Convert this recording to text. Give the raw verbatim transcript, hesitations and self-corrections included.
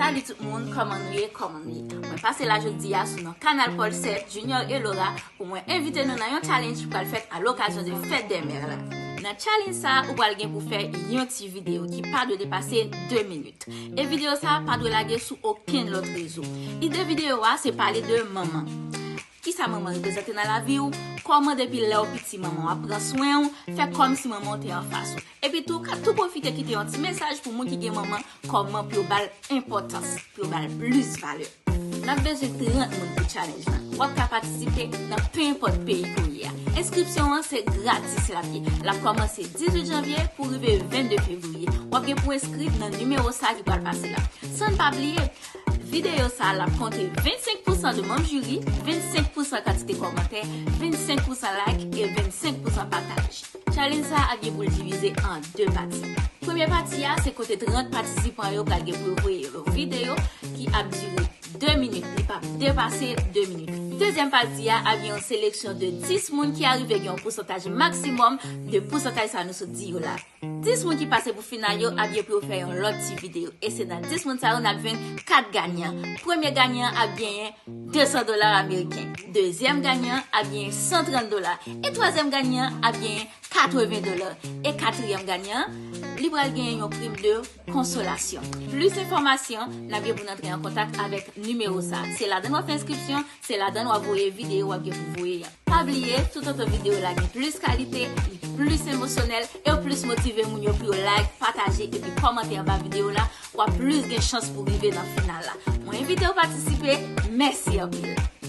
Salut tout moun, kòman nou ye, kòman nou ye? Mwen pase la jodi a sou nan Kanal Paul sèt, Junior e Laura, pou mwen envite nou nan yon challenge ki pral fèt a lokazyon de fèt dè mè la. Nan challenge sa, ou pral gen pou fè yon ti videyo ki pa dwe depase de minit. E videyo sa pa dwe lage sou okenn lòt rezo. Ide videyo a se pale de manman. Kisa manman reprezante nan lavi w? Kòman depi lè w piti manman w ap pran swen w? Fè kòmsi manman w te anfas ou. Epi tou, ka tou pwofite kite yon ti mesaj pou moun ki gen manman, kòman pou yo ba l enpòtans, pou yo ba l plis valè. N ap bezwen trant moun pou challenge la. W ap ka patisipe nan penpòt peyi ke w ye a. Enskripsyon an se gratis l ap ye. L ap kòmanse dizuit janvye pou rive vennde fevriye. W ap gen pou enskri nan nimewo sa ki pral pase la. San n pa bliye, videyo sa l ap konte vennsenk pousan de manm jiri, vennsenk pousan kantite kòmantè, vennsenk pousan like e vennsenk pousan pataj. Challenge sa ap gen pou l divize an de pati. Premye pati a se kote trant patisipan yo pral gen pou yo voye yo videyo ki ap dire de minit, li p ap depase de minit. Dezyèm pati a ap gen yon seleksyon de dis moun ki arive gen yon pousantaj maksimòm de pousantaj sa nou sot di yo la. Dis moun ki pase pou final yo ap gen pou yo fè yon lòt ti videyo. E se nan dis moun sa yo n ap jwenn kat ganyan. Premye ganyan ap genyen de san dola ameriken. Dezyèm ganyan ap genyen san trant dola. E twazyèm ganyan ap genyen katreven dola. E katriyèm ganyan, li pral genyen yon prim de konsolasyon. Plis enfòmasyon, n ap gen pou n antre an kontak avèk nimewo sa. Se ladan w ap fè enskripsyon, se ladan w ap voye videyo w ap gen pou voye an. Pa bliye, toutotan videyo la gen plis kalite, li plis emosyonèl e plis motive moun yo pou yo like, pataje epi kòmante anba videyo la, w ap plis gen chans pou rive nan final la. Mwen envite w patisipe. Mèsi anpil.